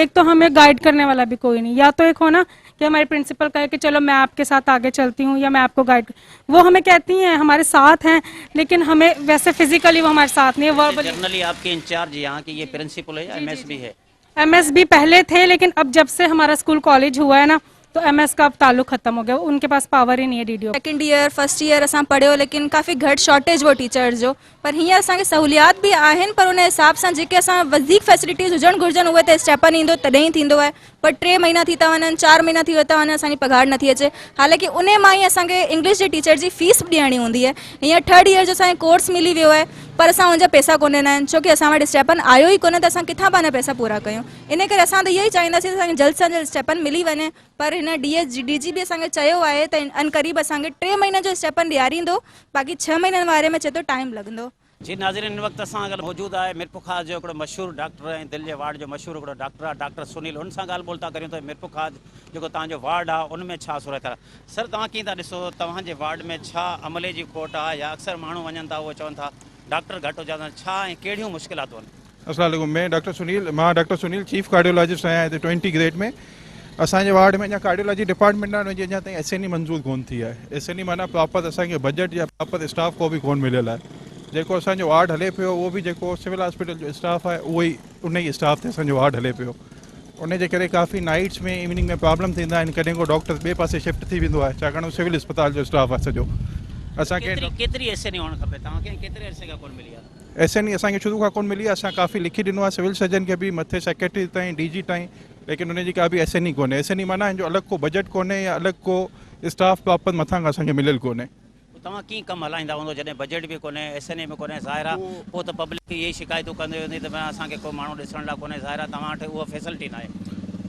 ايڪ تو همي گائيڊ ڪرني والا بهي ڪوئي نهين يا تو ايڪ هو نا ڪي هماري پرنسپل ڪهي ڪي چلو مين آپ ڪي ساٿ آگي چلتي هون يا مين آپ ڪو گائيڊ وو همي ڪهتي هين هماري ساٿ هين ليڪن همي ويسي فزيڪلي وو هماري ساٿ نهين هي وربلي. جنرلي آپ ڪي انچارج يهان ڪي يه پرنسپل هي يا ايم ايس بي هي؟ ايم ايس بي پهلي ٿي ليڪن اب جب سي همارا اسڪول ڪاليج هوا هي نا تو ايم ايس ڪا اب تعلق ختم هو گيا ان ڪي پاس پاور هي نهين هي D D O. Second year first year اسان پڙهيو ليڪن ڪافي گهٽ شارٽيج هو ٽيچرز جو پر هينئر اسان کي سهوليات به آهن پر ان حساب سان جيڪي اسان وڌيڪ فيسلٽيز هجڻ گهرجن اهي ته اسٽيپن ايندو تڏهن ئي ٿيندو آهي پر ٽي مهينا ٿي ٿا وڃن چار مهينا ٿي ٿا وڃن اسان جي پگهار نٿي اچي حالانڪه انهي مان ئي اسان کي انگلش جي ٽيچر جي فيس به ڏيڻي هوندي آهي هينئر ٿرڊ ايئر جو اسان کي ڪورس ملي ويو آهي پر اسان ان جا پئسا ڪونه ڏنا آهن ڇو ڪي اسان وٽ اسٽيپن آيو ئي ڪونه ته اسان ڪٿان پنهنجا پئسا پورا ڪيون انهي ڪري اسان ته اهو ئي چاهينداسين ته اسان کي جلد سان جلد اسٽيپن ملي وڃي پر هن ڊي ايس ڊي جي به اسان کي چيو آهي ته عنقريب اسان کي ٽي مهينن جو اسٽيپن ڏياريندو باقي ڇهه مهينن واري ۾ چئي ٿو ٽائيم لڳندو. جي ناظرين هن وقت اسان گڏ موجود آهي ميرپورخاص جو هڪڙو مشهور ڊاڪٽر ۽ دل جي وارڊ جو مشهور هڪڙو ڊاڪٽر آهي ڊاڪٽر سنيل ان سان ڳالهه ٻولهه ٿا ڪريون ته ميرپورخاص جيڪو توهان جو وارڊ آهي ان ۾ ڇا صورت حال آهي سر توهان ڪيئن ٿا ڏسو توهان جي وارڊ ۾ ڇا عملي جي کوٽ آهي يا اڪثر ماڻهو وڃن ٿا اهو چون ٿا ڊاڪٽر گهٽ هجن ٿا ڇا ۽ ڪهڙيون مشڪلاتون آهن. السلام عليڪم مين ڊاڪٽر سنيل مان ڊاڪٽر سنيل چيف ڪارڊيولاجسٽ آهيان هتي ٽوئنٽي گريڊ ۾ اسان جي وارڊ ۾ اڃا ڪارڊيولاجي ڊپارٽمينٽ آهي ان جي اڃا تائين ايس اين اي منظور ڪون ٿي آهي ايس اين اي معنيٰ پراپر اسان کي بجيٽ يا پراپر اسٽاف ڪو به ڪون مليل آهي جيڪو اسان جو وارڊ هلي پيو اهو به جيڪو سول هاسپيٽل جو اسٽاف آهي اهو ئي ان ئي اسٽاف تي اسان جو وارڊ هلي پيو ان جي ڪري ڪافي نائٽس ۾ ايوننگ ۾ پرابلم ٿيندا آهن ڪڏهن ڪو ڊاڪٽر ٻئي پاسي شفٽ ٿي ويندو آهي ڇاڪاڻ هو سول اسپتال جو اسٽاف آهي سڄو اسان کي ڪيتري ايس اين اي هئڻ کپي توهان کي ڪيتري عرصي کان ڪون ملي آهي. ايس اين اي اسان کي شروع کان ڪونه ملي آهي اسان ڪافي لکي ڏنو آهي سول سرجن کي به مٿي سيڪريٽري تائين ڊي جي تائين ليڪن ان جي ڪا به ايس اين اي ڪونهي ايس اين اي معنيٰ ان جو الڳ ڪو بجيٽ ڪونهي يا الڳ ڪو اسٽاف پراپر مٿان کان اسان کي مليل ڪونهي. پوء توهان ڪيئن ڪم هلائيندا هوندو جڏهن بجيٽ به ڪونهي ايس اين اي به ڪونهي ظاهر آهي پوء ته پبلڪ اهي ئي شڪايتون ڪندي ويندي ته ڀلا اسان کي ڪو ماڻهو ڏسڻ لاء ڪونهي ظاهر آهي توهان وٽ اها فيسلٽي ناهي.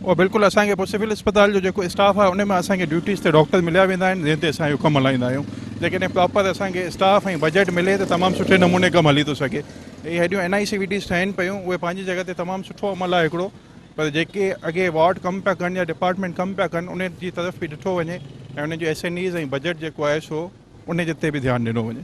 اهو بلڪل اسان کي پوء سول اسپتال جو جيڪو اسٽاف آهي ان مان اسان کي ڊيوٽيز تي ڊاڪٽر مليا ويندا آهن جنهن تي اسان اهو ڪم هلائيندا آهيون جيڪڏهن پراپر اسان کي اسٽاف ۽ بجيٽ ملي ته تمام سٺي نموني ڪم هلي ٿو سگهي هي هيڏيون N I C V Ds ٺهن پيون اهي پنهنجي جڳهه تي تمام سٺو عمل آهي هڪڙو پر جيڪي اڳي وارڊ ڪم پيا ڪن يا ڊپارٽمينٽ ڪم پيا ڪن ان جي طرف به ڏٺو وڃي ۽ ان جو ايس اين ايز ۽ بجيٽ جيڪو آهي سو ان جي تي به ڌيان ڏنو وڃي.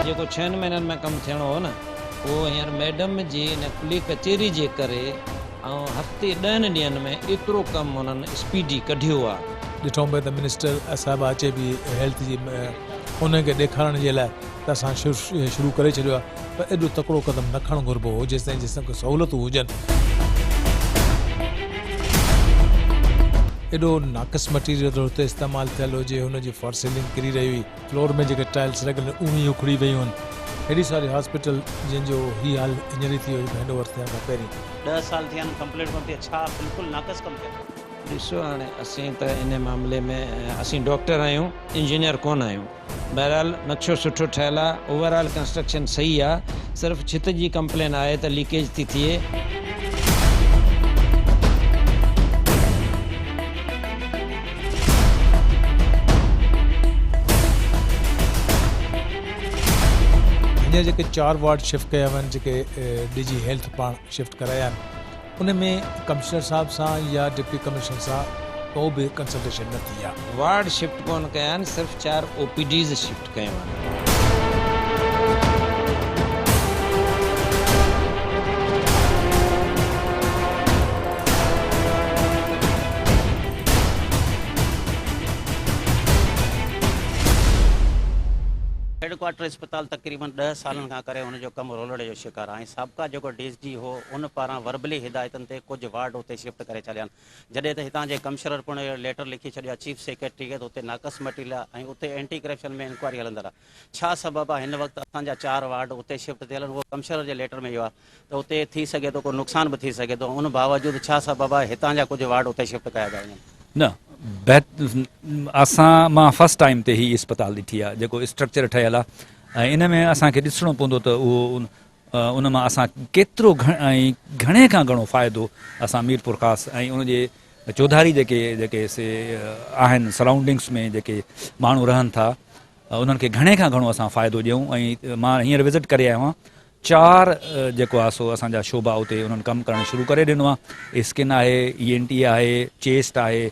جيڪو ڇهن مهينن ۾ ڪم ٿيڻو هو نه اهو هينئر ميڊم جي ان کلي ڪچهري جي ڪري ۽ هفتي ڏهن ڏينهن ۾ ايترو ڪم انهن اسپيڊي ڪڍيو آ. ڏٺو پئي ته منسٽر صاحبه اچي پئي هيلٿ جي انهن کي ڏيکارڻ جي لاء ته اسان شروع ڪري ڇڏيو آهي پر ايڏو تڪڙو قدم نه کڻڻ گهربو هو جيستائين جيستائين ڪي سهولتون هجن. ايڏو ناقص مٽيريل هتي استعمال ٿيل هجي هن جي فار سيلنگ ڪري رهي هئي. فلور ۾ جيڪي ٽائلس لڳل آهن اهي ئي اکڙي ويون آهن. هيڏي ساري هاسپيٽل جنهن جو هي حال هينئر ئي ٿي ويو هينڊ اوور ٿيڻ کان پهرين. ڏهه سال ٿيا آهن ڪمپليٽ ڪونه ٿي آهي ڇا بلڪل ناقص ڪم ٿيل آهي. ڏسو هاڻي اسين ته ان معاملي ۾ اسين ڊاڪٽر آهيون انجنيئر ڪونه آهيون بهرحال نقشو سٺو ٺهيل آهي اوور آل ڪنسٽرڪشن صحيح آهي صرف ڇت جي ڪمپلين آهي ته ليڪيج ٿي ٿئي. هينئر جيڪي چار وارڊ شفٽ ڪيا ويا آهن جيڪي ڊي جي هيلٿ پاڻ شفٽ ڪرايا آهن ان ۾ ڪمشنر صاحب سان يا ڊپٽي ڪمشنر سان ڪو به ڪنسلٽيشن نه ٿي آهي. وارڊ شفٽ ڪونه ڪيا آهن صرف چار او پي ڊيز شفٽ ڪيون آهن. هيڊ ڪوارٽر اسپتال تقريبن ڏهه سالن کان ڪري ان جو ڪم رولڙي جو شڪار آهي ۽ سابقا جيڪو ڊي ايس جي هو ان پاران وربلي هدايتن تي ڪجهه وارڊ اتي شفٽ ڪري ڇڏيا آهن جڏهن ته هتان جي ڪمشنر پڻ اهڙو ليٽر لکي ڇڏيو آهي چيف سيڪريٽري کي ته اتي ناقص مٽيريل آهي ۽ اتي اينٽي ڪرپشن ۾ انڪوائري هلندڙ آهي ڇا سبب آهي هن وقت اسان جا چار وارڊ اتي شفٽ ٿيل آهن اهو ڪمشنر جي ليٽر ۾ اهو آهي ته اتي ٿي سگهي ٿو ڪو نقصان به ٿي سگهي ٿو ان باوجود ڇا سبب آهي هتان جا ڪجهه وارڊ اتي شفٽ ڪيا پيا وڃن. نه اسان مان فرسٽ ٽائيم تي هي اسپتال ڏٺي آهي جيڪو اسٽرڪچر ٺهيل آهي ۽ ان ۾ اسان کي ڏسڻو پوندو ته اهو ان مان اسان ڪيترو ۽ گهڻي کان گهڻو فائدو اسان ميرپورخاص ۽ ان جي چوڌاري جيڪي جيڪي سي آهن سرائونڊنگس ۾ جيڪي ماڻهو رهن ٿا انهن کي گهڻي کان گهڻو اسان فائدو ڏيون ۽ مان هينئر وزٽ ڪري آيو آهيان چار جيڪو آهي سو اسان جا شعبا اتي انهن ڪم ڪرڻ شروع ڪري ڏنو آهي اسڪن آهي اي اين ٽي آهي چيسٽ آهي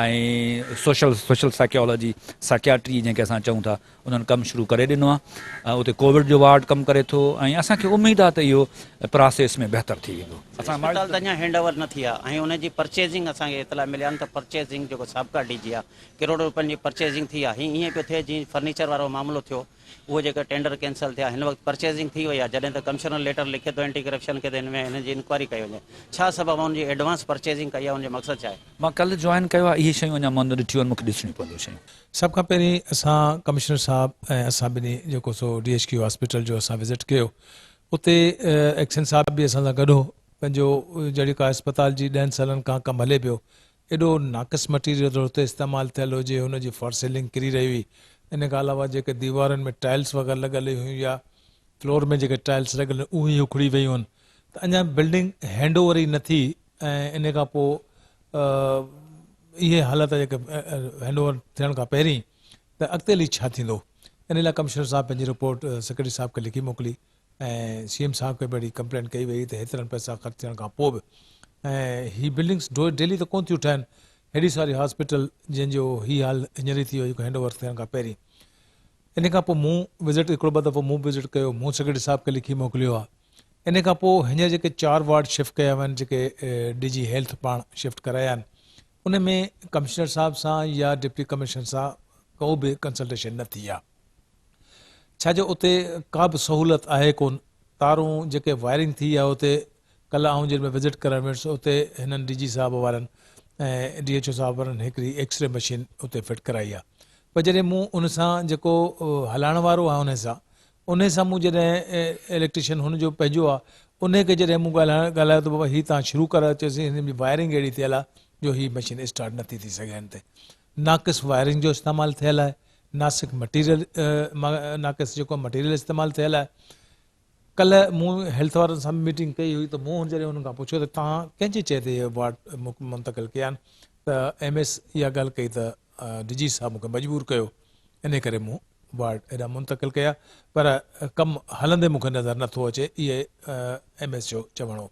۽ سوشل سوشل سائڪيالاجي سائڪياٽري جنهن کي اسان چئون ٿا انهن ڪم شروع ڪري ڏنو آهي اتي ڪووڊ جو وارڊ ڪم ڪري ٿو ۽ اسان کي اميد آهي ته اهو پراسيس ۾ بهتر ٿي ويندو. اسان اسپتال ته اڃا هينڊ اوور نه ٿي آهي ۽ ان جي پرچيزنگ اسان کي اطلاع مليا آهن ته پرچيزنگ جيڪو سابقا ڊي جي آهي ڪروڙ روپين جي پرچيزنگ ٿي آهي هي ائين پيو ٿئي جيئن فرنيچر وارو معاملو ٿيو اهو جيڪا ٽينڊر ڪينسل ٿيا هن وقت پرچيزنگ ٿي وئي آهي جڏهن ته ڪمشنر ليٽر لکي ٿو اينٽي ڪرپشن کي ته هن ۾ هن جي انڪوائري ڪئي وڃي ڇا سبب آهي ان جي ايڊوانس پرچيزنگ ڪئي آهي ان جو مقصد ڇا آهي. مان ڪلهه جوائن ڪيو آهي اهي شيون اڃا مان نه ڏٺيون آهن مون کي ڏسڻيون پونديون شيون. سڀ کان پهرين اسان ڪمشنر صاحب ۽ اسان ٻنهي جيڪو سو ڊي ايڇ ڪيو هاسپيٽل جو اسان وزٽ ڪيو اتي ايڪسين صاحب به اسان سان گڏ هو پنهنجو جهڙي ڪا اسپتال جي ڏهن سالن کان ڪم هلي پيو ايڏو ناقص مٽيريل اتي استعمال ٿيل هجي هن جي فار سيلنگ ڪري رهي هئي ان کان علاوه جيڪي ديوارن ۾ ٽائلس وغيره لڳل هيون يا فلور ۾ جيڪي ٽائلس لڳل هيون اهي اکڙي ويون هن ته اڃا بلڊنگ هينڊ اوور ئي نه ٿي ۽ ان کان پوء اهي حالت جيڪي هينڊ اوور ٿيڻ کان پهرين ته اڳتي هلي ڇا ٿيندو ان لاء ڪمشنر صاحب پنهنجي رپورٽ سيڪريٽري صاحب کي لکي موڪلي ۽ سي ايم صاحب کي به اهڙي ڪمپلينٽ ڪئي وئي ته هيترن پئسا خرچ ٿيڻ کان پوء به ۽ هي بلڊنگس ڊيلي ته ڪونه ٿيون ٺهن هيڏي ساري هاسپيٽل جنهن جو هي حال هينئر ئي ٿي ويو جيڪو هينڊ اوور ٿيڻ کان پهرين ان کان پوء مون وزٽ هڪڙو ٻه دفعو مون به وزٽ ڪيو مون سيڪريٽري صاحب کي لکي موڪليو آهي ان کان پوء هينئر جيڪي چار وارڊ شفٽ ڪيا ويا آهن جيڪي ڊي جي هيلٿ پاڻ شفٽ ڪرايا آهن ان ۾ ڪمشنر صاحب سان يا ڊپٽي ڪمشنر سان ڪو به ڪنسلٽيشن نه ٿي آهي ڇا جو اتي ڪا به سهولت آهي ڪون تارون جيڪي وائرنگ ٿي آهي اتي ڪلهه آئون جنهن ۾ وزٽ ڪرڻ ويس اتي هنن ڊي جي صاحب وارن ۽ ڊي ايڇ او صاحب وارن هڪڙي ايڪسري مشين اتي فٽ ڪرائي آهي پر جڏهن مون ان سان جيڪو هلائڻ وارو آهي ان سان انهي سان مون جڏهن اليڪٽريشن هن جو پنهنجو آ انهي کي جڏهن مون ڳالهائڻ ڳالهايو ته بابا هي تان شروع ڪرايو چيسين هن جي وائرنگ اهڙي ٿيل آ جو هي مشين اسٽارٽ نٿي ٿي سگهي هن تي ناقص وائرنگ جو استعمال ٿيل آهي ناسڪ مٽيريل ناقص جيڪو مٽيريل استعمال ٿيل آهي ڪلهه مون هيلٿ وارن سان به ميٽنگ ڪئي هئي ته مون جڏهن انهن کان پڇيو ته تان ڪنهن جي چئي تي هي وارڊ منتقل ڪيا آهن ته ايم ايس اها ڳالهه ڪئي ته ڊي جي صاحب مون کي مجبور ڪيو انهي ڪري مون وارڊ هيڏانهن منتقل ڪيا پر ڪم هلندي مون کي نظر نه ٿو اچي اهي ايم ايس جو چوڻ هو.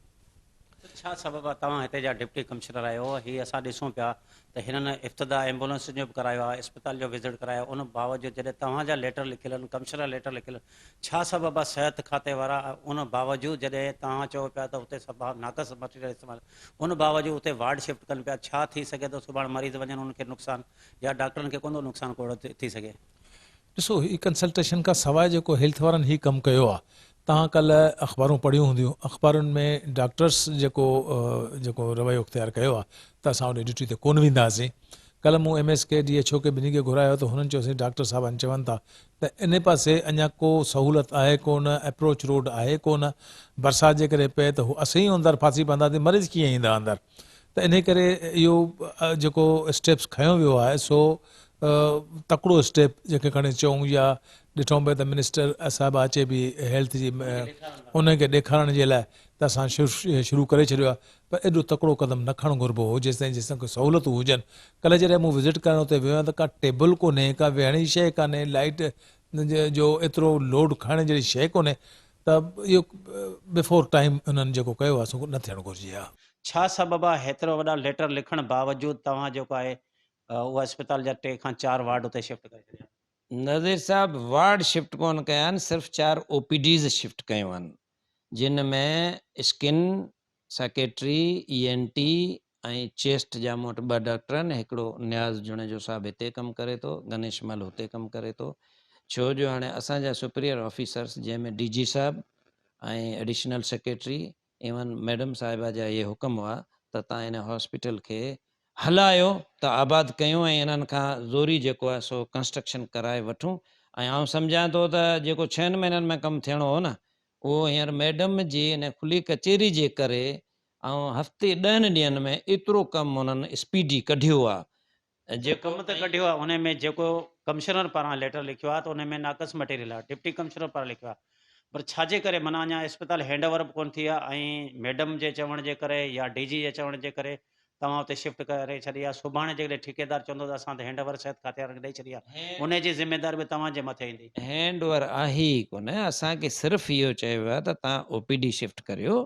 ڇا سبب آهي توهان هتي جا ڊپٽي ڪمشنر آهيو هي اسان ڏسون پيا ته هنن افتتاح ايمبولنسن جو به ڪرايو آهي اسپتال جو وزٽ ڪرايو ان باوجود جڏهن توهان جا ليٽر لکيل آهن ڪمشنر ليٽر لکيل آهن ڇا سبب آهي صحت کاتي وارا ان باوجود جڏهن توهان چئو پيا ته اتي سڀ ناقص مٽيريل استعمال ان باوجود اتي وارڊ شفٽ ڪن پيا ڇا ٿي سگهي ٿو سڀاڻ مريض وڃن انهن کي نقصان يا ڊاڪٽرن کي ڪوندو نقصان ڪو اهڙو ٿي سگهي. ڏسو هي ڪنسلٽيشن کان سواء جيڪو هيلٿ وارن هي ڪم ڪيو آ توهان ڪلهه اخبارون پڙهيون هونديون اخبارن ۾ ڊاڪٽرس جيڪو جيڪو رويو اختيار ڪيو آ ته اسان ان ڊيوٽي تي ڪونه وينداسين ڪلهه مون ايم ايس کي ڊي ايڇ او کي ٻنهي کي گهرايو ته هنن چيو سائين ڊاڪٽر صاحبان چون ٿا ته ان پاسي اڃا ڪو سهولت آهي ڪونه اپروچ روڊ آهي ڪونه برسات جيڪڏهن پئي ته هو اسين ئي اندر ڦاسي پونداسين مريض ڪيئن ايندا اندر. ته انهي ڪري اهو جيڪو اسٽيپس کنيو ويو آهي سو تڪڙو اسٽيپ جنهن کي کڻي چئون يا ڏٺو پئي ته منسٽر صاحب اچي به هيلٿ جي انهن کي ڏيکارڻ جي لاء ته اسان شروع ڪري ڇڏيو آهي پر ايڏو تڪڙو قدم نه کڻڻ گهربو هو جيستائين جيستائين ڪي سهولتون هجن. ڪلهه جڏهن مون وزٽ ڪرڻ اتي ويو آهيان ته ڪا ٽيبل ڪونهي، ڪا ويهڻ جي شيء ڪانهي، لائيٽ جو ايترو لوڊ کڻڻ جهڙي شيء ڪونهي ته اهو بفور ٽائيم انهن جيڪو ڪيو آهي سو نه ٿيڻ گهرجي ها. ڇا سبب آهي هيترا وڏا ليٽر لکڻ باوجود توهان جيڪو آهي اها اسپتال جا ٽي کان چار وارڊ اتي شفٽ ڪري ڇڏيا؟ نذير صاحب وارڊ شفٽ ڪونه ڪيا آهن صرف چار او پي ڊيز شفٽ ڪيون آهن جن ۾ skin, psychiatry, E N T ۽ chest جا مون وٽ ٻه ڊاڪٽر آهن، هڪڙو نياز جوڻيجو صاحب هتي ڪم ڪري ٿو، گنيش مل هتي ڪم ڪري ٿو، ڇو جو هاڻي اسان جا سپريئر آفيسرس جنهن ۾ ڊي جي صاحب ۽ ايڊيشنل سيڪريٽري ايون ميڊم صاحبه جا اهي حڪم هئا ته تان هن هاسپيٽل کي هلايو ته آباد ڪيون ۽ انهن کان زوري جيڪو آهي سو ڪنسٽرڪشن ڪرائي وٺون ۽ آئون سمجهان ٿو ته جيڪو ڇهن مهينن ۾ ڪم ٿيڻو هو نه اهو هينئر ميڊم جي ان کلي ڪچهري جي ڪري ۽ هفتي ڏهن ڏينهن ۾ ايترو ڪم انهن اسپيڊي ڪڍيو آ جيڪو ڪم ته ڪڍيو آ انهي ۾ جيڪو ڪمشنر پاران ليٽر لکيو آ ته انهي ۾ ناقص مٽيريل آ ڊپٽي ڪمشنر پاران لکيو آ پر ڇا جي ڪري معنيٰ اڃا اسپتال هينڊ اوور به ڪونه ٿي آ ۽ ميڊم جي چوڻ جي ڪري يا ڊي جي جي چوڻ جي ڪري توهان اتي شفٽ ڪري ڇڏي آ، سڀاڻي جيڪڏهن ٺيڪيدار چوندو ته اسان ته هينڊ اوور صحت کاتي وارن کي ڏئي ڇڏي آ، انهي جي ذميداري به توهان جي مٿي ايندي. هينڊ اوور آهي ئي ڪونه، اسان کي صرف اهو چيو ويو آهي ته توهان او پي ڊي شفٽ ڪريو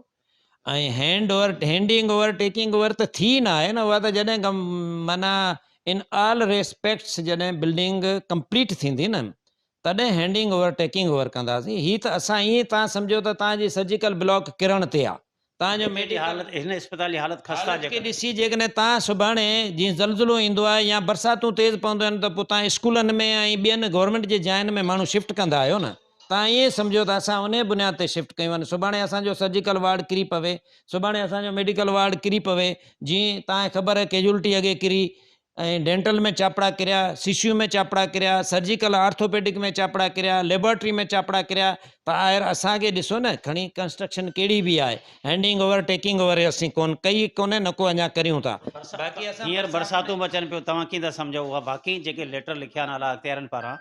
۽ hand over, handing over, taking over ته ٿي نه آهي نه، اها ته جڏهن معنيٰ ان آل ريسپيڪٽس جڏهن بلڊنگ ڪمپليٽ ٿيندي نه تڏهن هينڊنگ اوور ٽيڪنگ اوور ڪنداسين، هي ته اسان ائين توهان سمجهو ته توهان جي سرجيڪل بلاڪ ڪرڻ تي آ، توهان جو هتي جي حالت هن اسپتال جي حالت خسته حالت کي جيڪا. ڏسي جيڪڏهن توهان سڀاڻي جيئن زلزلو ايندو آهي يا برساتون تيز پونديون آهن ته پوء توهان اسڪولن ۾ ۽ ٻين گورنمينٽ جي جاين ۾ ماڻهو شفٽ ڪندا آهيو نه توهان ائين سمجهو ته اسان انهي بنياد تي شفٽ ڪيون آهن سڀاڻي اسان جو سرجيڪل وارڊ ڪري پوي سڀاڻي اسان جو ميڊيڪل وارڊ ڪري پوي جيئن توهان کي خبر آهي ڪيجولٽي اڳي ڪري ۽ ڊينٽل ۾ چاپڙا ڪريا، سي سي يو ۾ چاپڙا ڪريا، سرجيڪل آرٿوپيڊڪ ۾ چاپڙا ڪريا، ليبارٽري ۾ چاپڙا ڪريا ته آخر اسان کي ڏسو نه کڻي ڪنسٽرڪشن ڪهڙي به آهي هينڊنگ اوور ٽيڪنگ اوور اسين ڪون ڪئي ڪونهي نه ڪو اڃا ڪريون ٿا باقي اسان هينئر برساتون به اچن پيون توهان ڪيئن ٿا سمجهو اها باقي جيڪي ليٽر لکيا آهن اعليٰ اختيارين پاران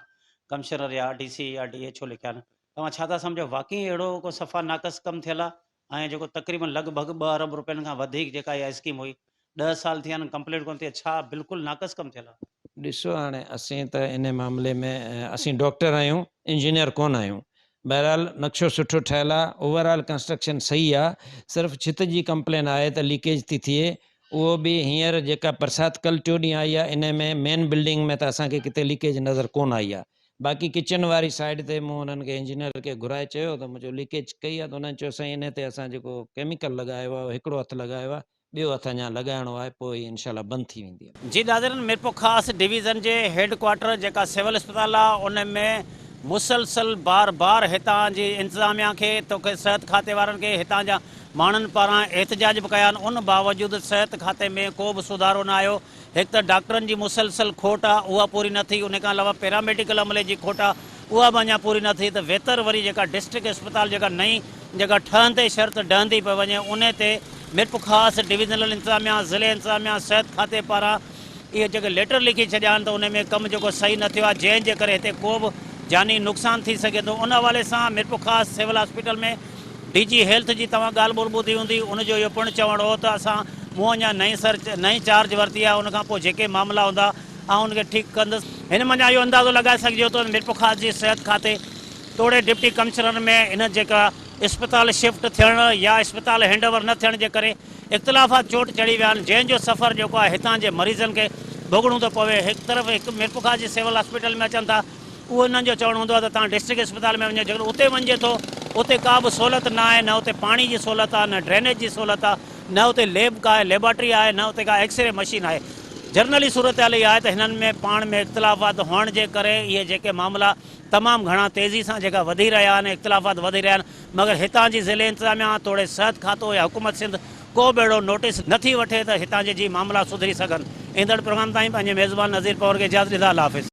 ڪمشنر يا ڊي سي يا ڊي ايڇ او لکيا آهن توهان ڇا ٿا سمجهو واقعي اهڙو ڪو صفا ناقص ڪم ٿيل آهي ۽ جيڪو تقريبن لڳ ڀڳ ٻه ارب روپين کان وڌيڪ جيڪا اها اسڪيم هئي ڏهه سال ٿيا آهن ڪمپليٽ ڪونه ٿي آهي ڇا بلڪل ناقص ڪم ٿيل آهي. ڏسو هاڻي اسين ته انهي معاملي ۾ اسين ڊاڪٽر آهيون انجنيئر ڪونه آهيون بهرحال نقشو سٺو ٺهيل آهي اوور آل ڪنسٽرڪشن صحيح آهي صرف ڇت جي ڪمپلين آهي ته ليڪيج ٿي ٿئي اهو به هينئر جيڪا برسات ڪل ٽيون ڏينهن آئي آهي انهي ۾ مين بلڊنگ ۾ ته اسان کي ڪٿي ليڪيج نظر ڪونه آئي آهي باقي ڪچن واري سائيڊ تي مون انهن کي انجنيئر کي گهرائي چيو ته مون چيو ليڪيج ڪئي آهي ته انهن چيو سائين انهي تي اسان جيڪو ڪيميڪل لڳايو آهي هڪڙو هٿ لڳايو آهي ٻيو هٿ اڃا لڳائڻو آهي پوء هي انشاء الله بند ٿي ويندي. جي ناظرين ميرپورخاص ڊويزن جي هيڊ ڪوارٽر جيڪا سول اسپتال آ ان ۾ مسلسل بار بار هتان جي انتظاميا کي توکي صحت کاتي وارن کي هتان جا ماڻهن پاران احتجاج به ڪيا آهن ان باوجود صحت کاتي ۾ ڪو به سڌارو نه آيو هڪ ته ڊاڪٽرن جي مسلسل کوٽ آ اها پوري نه ٿي ان کان علاوه پيراميڊيڪل عملي جي کوٽ آ اها به اڃا پوري نه ٿي ته ويتر وري جيڪا ڊسٽرڪٽ اسپتال جيڪا نئين جيڪا ٺهندي شرط ڊهندي پئي وڃي انهي تي ميرپورخاص ڊويزنل انتظاميا ضلعي انتظاميا صحت کاتي پاران اهي جيڪي ليٽر لکي ڇڏيا آهن ته انهي ۾ ڪم جيڪو صحيح نه ٿيو آهي جنهن جي ڪري هتي ڪو به جاني نقصان ٿي سگهي ٿو ان حوالي سان Mirpurkhas civil hospital ۾ D G health جي توهان ڳالهه ٻولهه ٻڌي هوندي ان جو اهو پڻ چوڻ هو ته اسان مون اڃا نئين سر نئين چارج ورتي آهي ان کان پوء جيڪي معاملا هوندا آئون ان کي ٺيڪ ڪندس. هن منجهان اهو اندازو لڳائي سگهجي ٿو ته ميرپورخاص جي صحت کاتي توڙي ڊپٽي ڪمشنر ۾ ان جيڪا اسپتال شفٽ ٿيڻ يا اسپتال هينڊ اوور نه ٿيڻ جي ڪري اختلافات چوٽ چڙهي ويا آهن جنهن جو سفر جيڪو آهي هتان جي مريضن کي ڀوڳڻو ٿو پوي هڪ طرف هڪ ميرپورخاص جي سول هاسپيٽل ۾ اچن ٿا اهو انهن جو چوڻ هوندو آهي ته توهان ڊسٽرڪٽ اسپتال ۾ وڃو جيڪڏهن اتي وڃجي ٿو اتي ڪا به سهولت نه آهي نه اتي پاڻي جي سهولت آهي نه ڊرينيج جي سهولت آهي نه اتي ليب ڪا آهي ليبارٽري آهي نه اتي ڪا ايڪسري مشين آهي جنرلي صورتحال اها آهي ته هنن ۾ پاڻ ۾ اختلافات هئڻ جي ڪري اهي جيڪي معاملا تمام گهڻا تيزي سان جيڪا وڌي رهيا آهن اختلافات وڌي رهيا آهن مگر هتان جي ضلعي انتظاميا توڙي صحت کاتو يا حڪومت سنڌ ڪو به اهڙو نوٽيس نه ٿي وٺي ته هتان جي جي معاملا سڌري سگهن ايندڙ پروگرام تائين پنهنجي ميزبان نذير پنهور کي اجازت ڏيندا الله حافظ.